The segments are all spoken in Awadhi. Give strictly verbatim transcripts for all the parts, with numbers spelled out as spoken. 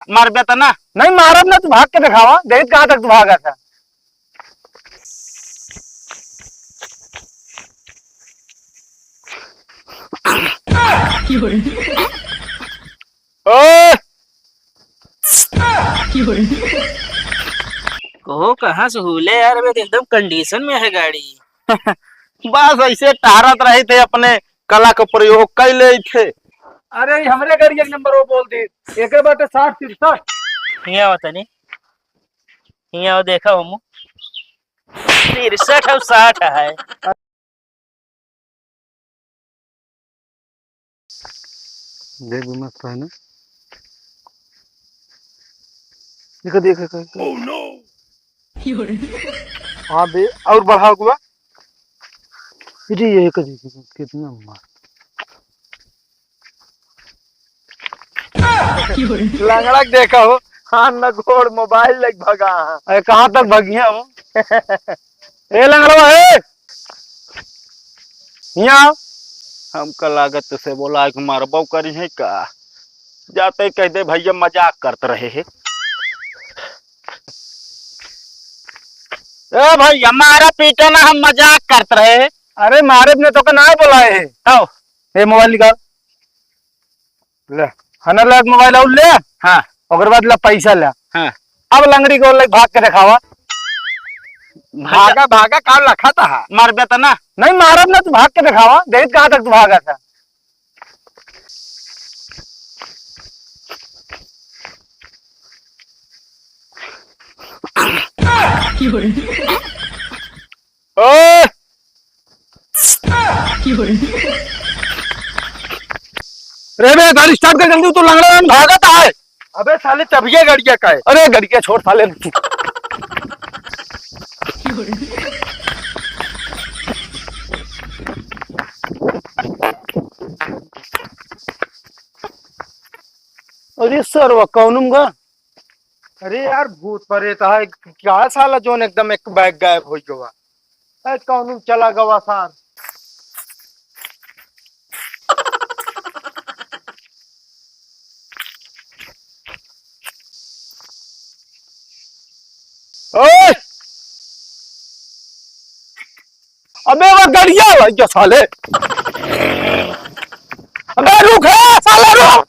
मारबे त ना? नहीं मारब ना, तू भाग के देखावा, देखत कहाँ तक तू भागा था। ओए! कहो कहाँ से हुले यार, अबे तो एकदम condition में है गाड़ी। बस ऐसे टहरत रही थे, अपने कला का प्रयोग कर ले थे। अरे, ई हमरे गाड़ी एक नंबर वो बोल दी, एके बाटे साठ तिरसठ। हियाँ आओ तनी, हियाँ आओ, देखा हो मुँह। तिरसठ और साठ है। देख भी मस्त है ना। देखो, देखो, देखो, देखो। Oh no! हाँ बे, और बढ़ाओ गुआ। अरे ये करी, कितना मस्त। लंगड़ा के देखा हो, हाथ न गोड़, मोबाइल लेके भगा। अरे कहाँ तक भगिया हो? ए लंगड़वा, ए! हियाँ आओ। हमका लागत से बोला कि मारबो करी है का? जाते कह दे भैया मजाक करत रहे है। ए भैया मारा पीटा ना, हम मजाक करत रहे है। अरे मारे ने तो का ना बोलाए है। आओ। ए मोबाइल निकाल। ले, हना लायक मोबाइल और ले। हाँ। ओकर बाद ला पैसा ले। हाँ। अब लंगड़ी को ले भाग के देखावा। भागा, भागा, का लखा था? मारबे त ना? नहीं मारब ना, तू भाग के देखावा, देखत कहाँ तक तू भागा था। ओए! रे बे, गाड़ी start कर जल्दी, तू लंगड़ा में भागत है। अबे साले, चबिया गड़िया का है। अरे गड़िया छोड़ साले। अरे सरवा, कौन गा? अरे यार, भूत प्रेत है क्या साला, जोन एकदम एक बैग गायब हो गवा। ए, कौन चला गवा सार? ओए! अबे वो गड़िया लग गया साले। अबे रुक, ए, साला रुक।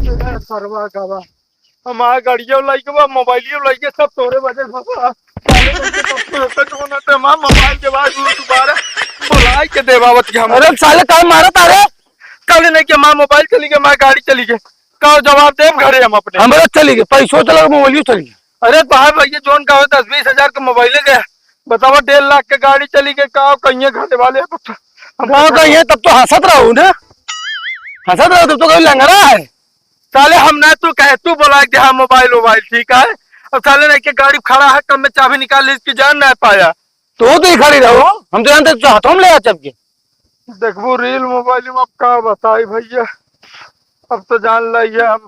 ए, सरवा गवा। हमार गाड़ियों लइके बा, मोबाइलियों लइके, सब तोरे वजह से बा। साले तुमसे सब तो होता कौन है, तो हमार मोबाइल के बाद वो दोबारा बुलाए के देवावत के हम। अरे साले काहे मारत आ रे? कल नहीं कि हमार मोबाइल चली गई, हमार गाड़ी चली गई। का जवाब देब घरे हम अपने? हमरा चली गई, पैसों चला गया, मोबाइलियों चली गई। अरे बाहर भैया जोन का हो दस बीस हजार के मोबाइल गया, बतावा डेढ़ लाख के गाड़ी चली गई, का कहिए घरे वाले? हम गाँव का ये तब तो हंसत रहू ना, हंसत रहू तब तो कहीं लंगड़ा है। साले हम ना तू कहे, तू बोला कि हाँ मोबाइल वोबाइल ठीक है। अब साले नहीं के गाड़ी खड़ा है, कम में चाबी निकाल ली, इसकी जान ना पाया। तो वो तो ही खड़ी रहो, हम तो जानते तू हाथों में ले आ चपके। देखबू रील मोबाइल में, अब का बताई भैया, अब तो जान ला ये हम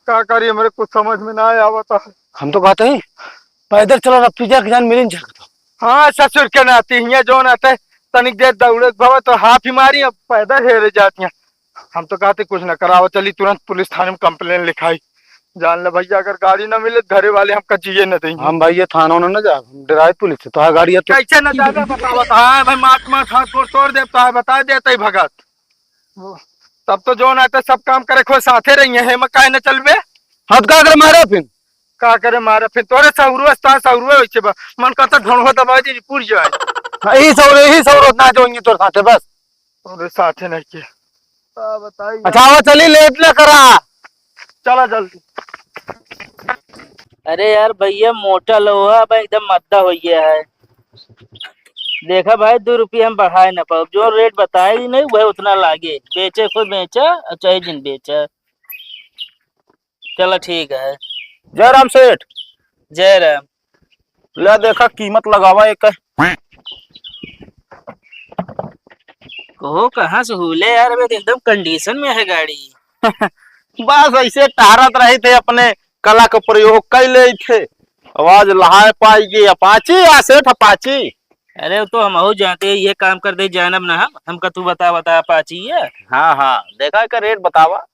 का करी, हमरे कुछ समझ में ना आवत है। हम तो कहते हैं पैदल चलो, अब तुझे जान मिले नहीं सकता। हाँ ससुर के नाती हियाँ जो ना थे, तनिक देर दौड़े के भवा तो हाफ ही मारी, अब पैदल हेरे जाती हैं। हम तो कहते कुछ ना कराओ, चली तुरंत पुलिस थाने में कंप्लेन लिखाई। जान ले भैया, अगर गाड़ी ना मिले तो घरे वाले हमका जिए न देंगे। हम भैया थाना ना, ना जा, हम डराए पुलिस से। तो हाँ गाड़ी है तो कैसे न जाबे बतावा तो। हाँ भाई, मार मार हाथ गोड़ तोड़ देब तो हाँ बता देते ही भगत। तब तो जो ना तो सब काम करे खो साथे रही है, मैं काहे न चलबे? हाथ का अगर मारे फिर? का करे मारे फिर? तोरे सौरुआ ता सौरुआ वैसे बा, मन करता ढोंढवा दबा दी पूरी जाए। हाँ, यही सौर, यही सौर उतना जो ये तोर साथे बस। अरे साथे नहीं के। का बताई अच्छा, यार। आवा चली, लेट ना करा। चला जल्दी। अरे यार भैया, मोटा लोहा बा, एकदम मद्दा हो गया है। देखा भाई, दो रुपये हम बढ़ाए ना पाओ, जो रेट बताए ही नहीं, वह उतना लागे। बेचे को बेचा, और चाहे जिन बेचा। चला ठीक है। जय राम सेठ। जय राम। ले देखा, कीमत लगावा एक। कहो, कहाँ से हुले यार, अबे तो एकदम कंडीशन में है गाड़ी। बस ऐसे टहरत रहे थे, अपने कला का प्रयोग कर ले थे। आवाज लहाए पाई ये अपाची या सेठ अपाची? अरे, वो तो हम हो जानते हैं, ये काम कर दे जानब ना हम, हमका तू बता, बता अपाची है। हाँ, हाँ, देखा का रेट बतावा।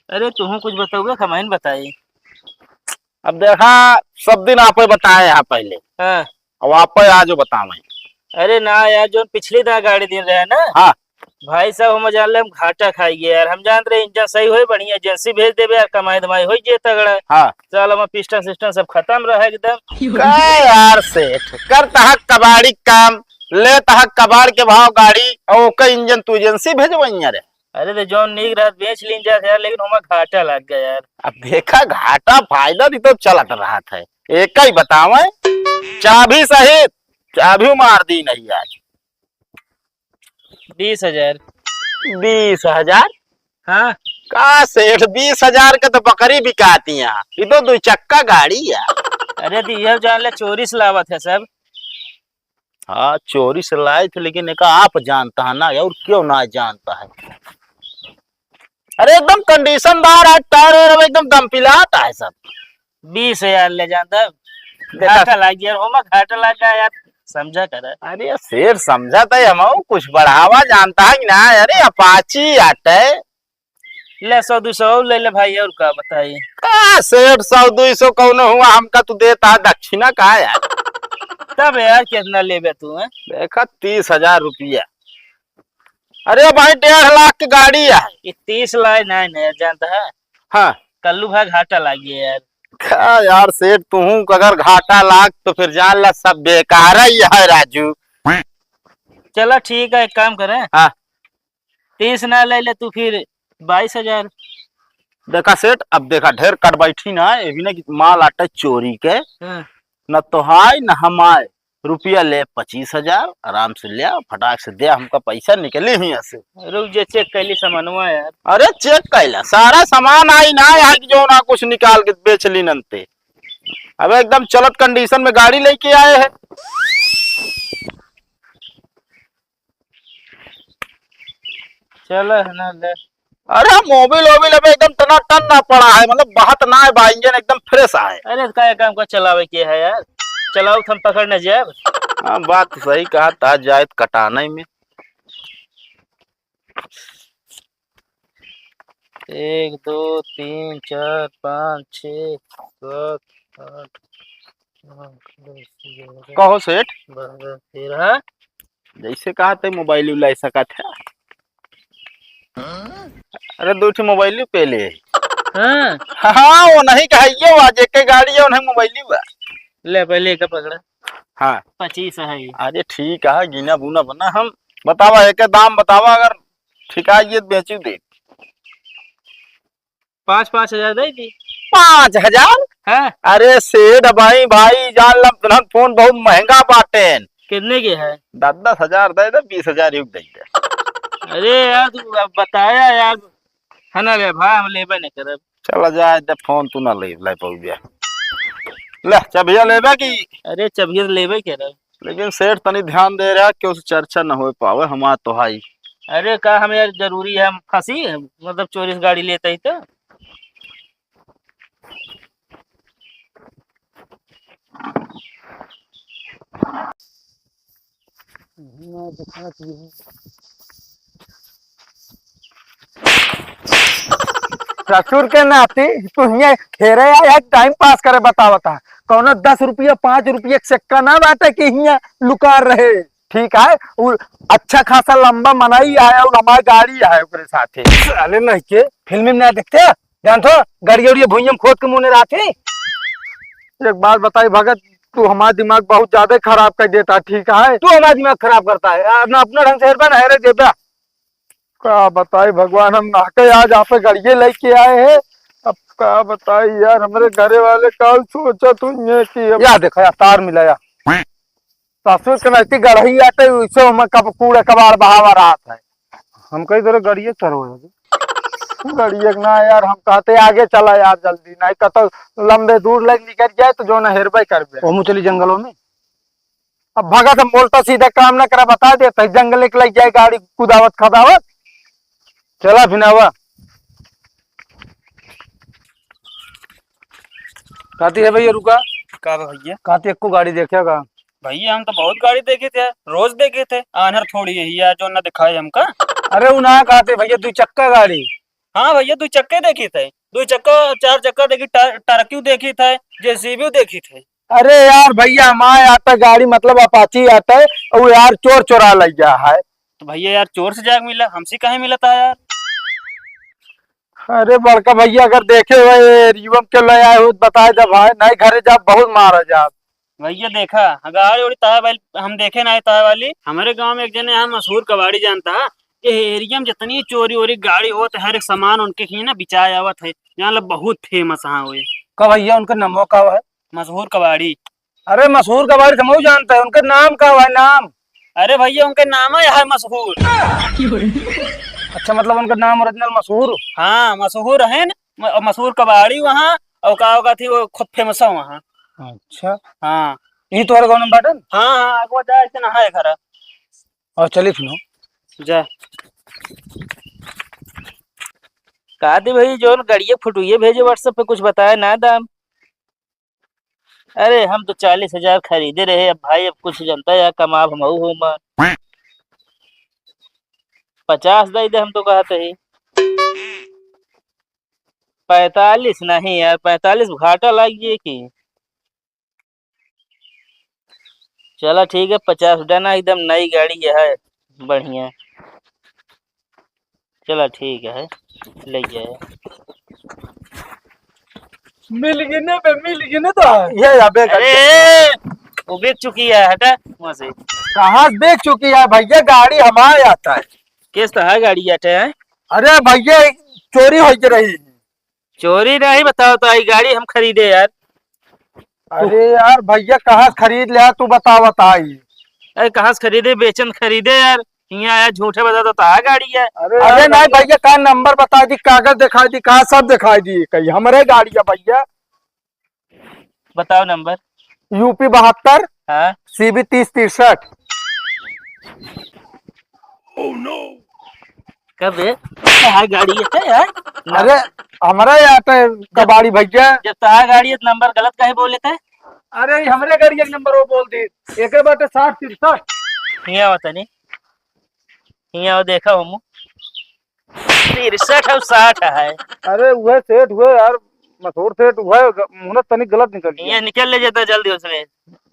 अरे, तुहूँ कुछ बतउबे, हमहिन बताई। अब देखा, सब दिन आपे बताए यहाँ पहले। हाँ। अब आपे आज बतावे। अरे ना यार, जौन पिछली दाँ गाड़ी दिन रहे ना, हाँ। भाई साहब, हम जान ले हम घाटा खाई गए यार। हम जानत रहे इंजन सही होई, बढ़िया एजेंसी भेज देबे यार, कमाई धमाई होई जे तगड़ा। हाँ। साला में पिस्टन सिस्टन सब खतम रहे एकदम। का यार सेठ, करत ह कबाड़ी काम, लेत ह कबाड़ के भाव गाड़ी, और ओकर इंजन तू एजेंसी भेजवइया रे? अरे तो जौन नीक रहत बेच लीन जात यार, लेकिन ओमा घाटा लाग गया यार। अब देखा, घाटा फायदा भी तो चलत रहत है, एक ही बतावे, चाभी सहित, चाभी मार दी नहीं आज। बीस हजार। बीस हजार? हाँ। का सेठ, बीस हजार के तो बकरी बिकाती है, ये तो दो चक्का गाड़ी है। अरे तो यह जान ले, चोरी से लावत है सब। हाँ, चोरी से लाए थे, लेकिन एका आप जानता है ना, और क्यों ना जानता है? अरे एकदम कंडीशनदार है, टायर वायर एकदम दमपिलात है सब। बीस हजार ले जान तब। देखा। घाटा लाग गया, ओमा घाटा लाग गया यार, समझा कर। अरे सेठ, समझा तो हम कुछ बढ़ावा जानता है कि ना? अरे अपाची आटे। ले, सौ दो सौ और ले ले भाई, और का बताई? का सेठ, सौ दो सौ कौनो हुआ, हमका तू देता है दक्षिणा का यार? तब यार, कितना लेबे तू, हैं? देखा, तीस हजार रुपया। अरे भाई, डेढ़ लाख की गाड़ी है। ये तीस लाख नहीं, नहीं जानता है। हाँ। कल्लू भाई, घाटा लाग गया यार। का यार सेठ, तुहूँ अगर घाटा लाग तो फिर जान ला, सब बेकार ही है राजू। चला ठीक है, एक काम करें। हाँ। तीस ना ले ले तू, फिर बाईस हजार। देखा सेठ, अब देखा, ढेर कट बैठी ना, ये भी ना कि माल आटे चोरी के। हाँ। न तोहाय न हमाय, रुपया ले पच्चीस हजार, आराम से ले, फटाक से दे, हमका पैसा निकली हुई से। रुक जे, चेक कैली सामानवा यार। अरे चेक कैला, सारा सामान आई ना, यहाँ की जो ना कुछ निकाल के बेच ली नंते। अब एकदम चलत कंडीशन में गाड़ी लेके आए हैं। चल है ना ले। अरे मोबिल ओबिल अबे एकदम टनाटन ना पड़ा है, मतलब बात ना है बा, इंजन एकदम फ्रेश है। अरे का काम का चलावे के है यार, चलाओ तो हम पकड़ न जाए। हाँ, बात तो सही कहा, ता जाए तो कटाने में। एक, दो, तीन, चार, पाँच, छः, सात, आठ, नौ, दस, ग्यारह, कहो सेठ? बारह, तेरह। जैसे कहा ते मोबाइल उलाई सकत है। अरे दो ठे मोबाइल पे ले। हाँ। हाँ, वो नहीं कहा, ये वो आज एक गाड़ी है, उन्हें मोबाइल बा। ले पहले एक पकड़ा। हाँ। पच्चीस है ये। अरे ठीक है, गिना बुना बना हम। बतावा, एक दाम बतावा, अगर ठीक है, ये बेचू दे। पाँच, पाँच हजार दे दी। पाँच हजार? हाँ। अरे सेठ भाई, भाई जान ला, तुरंत फोन बहुत महंगा बाटेन। कितने के है? दस दस हजार दे दे, बीस हजार ही दे दे। अरे यार, तू अब बताया यार, है ना रे भाई, हम लेबे नहीं करब। चला जाए, जब फोन तू ना ले, ले पाऊ जा। ले, चबिया लेबे की? अरे, चबिया तो लेबे करब। लेकिन सेठ तनी ध्यान दे रहा, क्यों से चर्चा न हो पावे हमार तोहाई। अरे का हम यार जरूरी है, हम फंसी है, मतलब चोरी से गाड़ी लेते ही तो। ससुर के नाती तू हियां हेरे आया है, टाइम पास करे बतावता। कौनो दस रुपया, पाँच रुपया के सिक्का ना बाटे कि हियां लुकार रहे। ठीक है, उ अच्छा खासा लंबा मनई आया और हमारी गाड़ी आया ओकरे साथे। साले नहीं के फिल्म में ना देखते हैं? जानत हो, गड़िया उड़िया भुइयां में खोद के मुने रहते। एक बात बताई भगत, तू हमारा दिमाग बहुत ज्यादा खराब कर देता, ठीक है? तू हमारा दिमाग खराब करता है यार, ना अपना ढंग से हेरबा ना हेरे देबा। का बताई भगवान, हम नाके आज आप गड़िए लेके आए हैं। अब का बताई यार, हमरे घरे वाले का सोचत हुई है कि अब या देखा यार, तार मिला या। ससुर के नजदीक गड़ही आटे, वैसे हम कब कूड़े कबाड़ बहावा रहत है। हम कही तोरे गड़िए चढ़ो है। गड़िए के ना यार, हम कहते आगे चला यार जल्दी, नहीं कतो लंबे दूर लग निकल जाए तो जो ना हेरबे करबे। ओमू चली जंगलों में। अब भगत हम बोलता सीधा काम ना करा, बता देता है, जंगल के लग जाए गाड़ी कुदावत खदावत। चला फिनावा। काती है भैया, रुका। का बा भैया? काती एक्को गाड़ी देखे का? भैया, हम तो बहुत गाड़ी देखे थे, रोज देखे थे। आन्हर थोड़ी यही यार, जो ना दिखाए हमका। अरे, उ ना कहते भैया, दू चक्का गाड़ी। हाँ भइया, दुइ चक्के देखित है, दुइ चक्का, चार चक्का देखित, टा-, टरकियो देखित है, जेसीबी देखित है। अरे यार भइया, हमारे आता गाड़ी, मतलब अपाची आता है, और यार चोर चोरा लइ गया है। तो भइया यार, चोर से जाके मिला, हमसे काहे मिलत है यार? अरे बड़का भइया, अगर देखे हुए एरियम के ले आए हो तो बताए दे भाई, नहीं घरे जा बहुत मारा जा। भइया देखा, गाड़ी उड़ी तार वाली हम देखे नहीं, तार वाली। हमरे गाँव में एक जने यहाँ मशहूर कबाड़ी जानता है, ये एरिया में जितनी चोरी वोरी गाड़ी होत है, हर एक सामान उनके ही ना बिचाए आवत है, जान लो बहुत फेमस हाँ हुए। का भइया उनका नमो का है? मशहूर कबाड़ी। अरे मशहूर कबाड़ी तो मऊ जानता है, उनका नाम का है, नाम? अरे भइया उनके नाम है, है मशहूर। अच्छा, मतलब उनका नाम ओरिजिनल मशहूर? हाँ, मशहूर है न, म-, मशहूर कबाड़ी वहाँ, और का होगा थी वो खूब फेमस है वहाँ। अच्छा। हाँ। ये तोहरे गाँव में बाटन? हाँ, हाँ, आगवा जा, ऐसे ना है घर। और चली फिनो। जा। का दे भाई, जोन गड़िया फुटुइये भेजे WhatsApp पे, कुछ बताए ना दाम। अरे हम तो चालीस हजार खरीदे रहे, अब भाई अब कुछ जनता या कमाब हमहू हो मन। पचास दे दे, हम तो कहत ही। पैंतालीस नहीं यार, पैंतालीस घाटा लाग जाए कि। चला ठीक है, पचास डन है, एकदम नई गाड़ी है, बढ़िया। चला ठीक है, ले जाए। मिल गई ने बे, मिल गई ने तो। ये अबे अरे, वो बिक चुकी है, हटा वहाँ से। कहाँ से बिक चुकी है भइया? गाड़ी हमारे आता है। केस तो है गाड़ी आटे है। अरे भइया, चोरी हो के रही। चोरी नहीं, बताओ तो, आई गाड़ी हम खरीदे यार। अरे यार भइया, कहाँ से खरीद लिया तू, बताओ बताई। अरे कहाँ से खरीदे, बेचन खरीदे यार, यहाँ आया झूठे बता दो, तो आ गाड़ी है। अरे अरे यार नहीं भइया, का नंबर बता दी, कागज दिखाई दी, कहाँ सब दिखाई दी, कहीं हमरे गाड़ी है भइया। बताओ नंबर। यूपी बहत्तर। हाँ। सीबी तीस तिरसठ। कब है? कहाँ गाड़ी है यार? अरे, हमरा यहाँ पे कबाड़ी भइया। जब तहार गाड़ी है तो नंबर गलत काहे बोले थे? अरे, ई हमरे गाड़ी के नंबर वो बोल दी। एके बाटे साठ तिरसठ। हियाँ आओ तनी। हियाँ आओ, देखा हमू। तिरसठ और साठ है। अरे, उहे सेठ हुए यार, मशहूर सेठ हुए, ग-, मुहूर्त तनी गलत निकल गया। हियाँ निकल ले जाता जल्दी उसमें।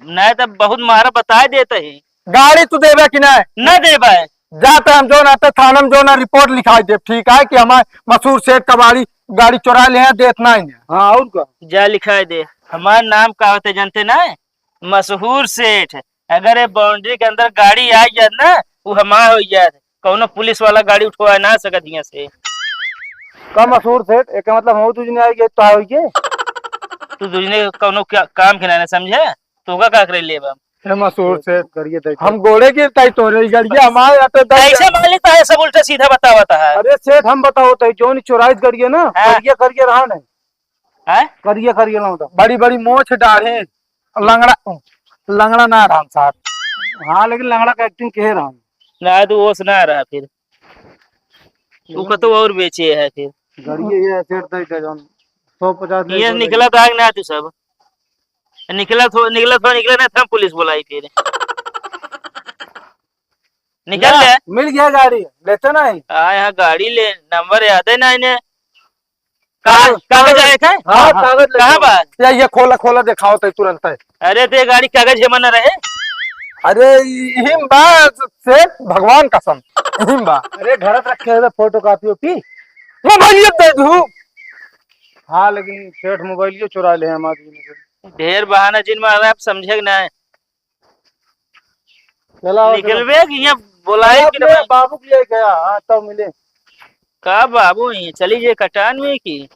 नहीं तो बहुत मारा बताए देता ही। गाड़ी तू देबे कि नहीं? ना देबे। जा तो हम जो ना तो थाना में जो ना रिपोर्ट लिखाई देब, ठीक है, कि हमार मशहूर सेठ कबाड़ी गाड़ी चोरा ले हैं, देत नहीं है। हाँ, और का? जा लिखाई दे, हमार नाम का होते जानते ना? मशहूर सेठ। अगर ये बाउंड्री के अंदर गाड़ी आ जात ना, वो हमार हो जात, कौनो पुलिस वाला गाड़ी उठवा ना सकत हियाँ से। का मशहूर सेठ, एके मतलब हम दुजने आए गए तो आओ ये? तू दुजने कौनो क्या काम के ना समझे, तोका का करे लेबा? हे मशहूर सेठ, करिए तय हम गोड़े गिरताई तोरे, ई गड़िया हमारे आटे दस कैसे मालिक है, सब उल्टा सीधा बतावत है। अरे सेठ, हम बताओ तय, जोन चोराइस गड़िया ना, हाँ। करिए, करिए रहा नहीं। हैं? करिए, करिए लाओ तो। बड़ी, बड़ी मोछ डाढ़े, लंगड़ा, लंगड़ा ना रहा साहब। हाँ, लेकिन लंगड़ा का एक्टिंग कहे रहा। ना, तो वो से ना रहा फिर। वो कतो और बेचे है फिर। गड़िए ये सेठ दे दे जौन सौ पचास ले ये दो निकला लगे। दाग ना तू सब। निकला थो-, निकला थोड़ा निकला ना, था पुलिस बुलाई फिर। निकल ना, ले। मिल गया गाड़ी, लेते ना ही। हाँ, यहाँ गाड़ी ले, नंबर याद है ना इन्हें। कहाँ, हाँ, कागज हाँ। आए थे? हाँ, हाँ। कागज लेके कहाँ आओ। बा? या, ये खोला, खोला, दिखाओ तो तुरंत है। अरे, ते गाड़ी कागज जमा न रहे? अरे, इहिम बा, सेठ, भगवान कसम, इहिम बा। अरे, घर रखे हुए फोटो कॉपी ओपी? मोबाइल दे दू। हाँ, लेकिन सेठ मोबाइल चुरा ले हम आदमी के। ढेर बहाना जिन मारा, आप समझे कि नहीं? चला, आओ, चला। निकलबे कि यहाँ बोलाए चला, कि अपने ना? बाबू के लिए गया, हाँ, तब मिले। का बाबू, ये चली जे कटान में की?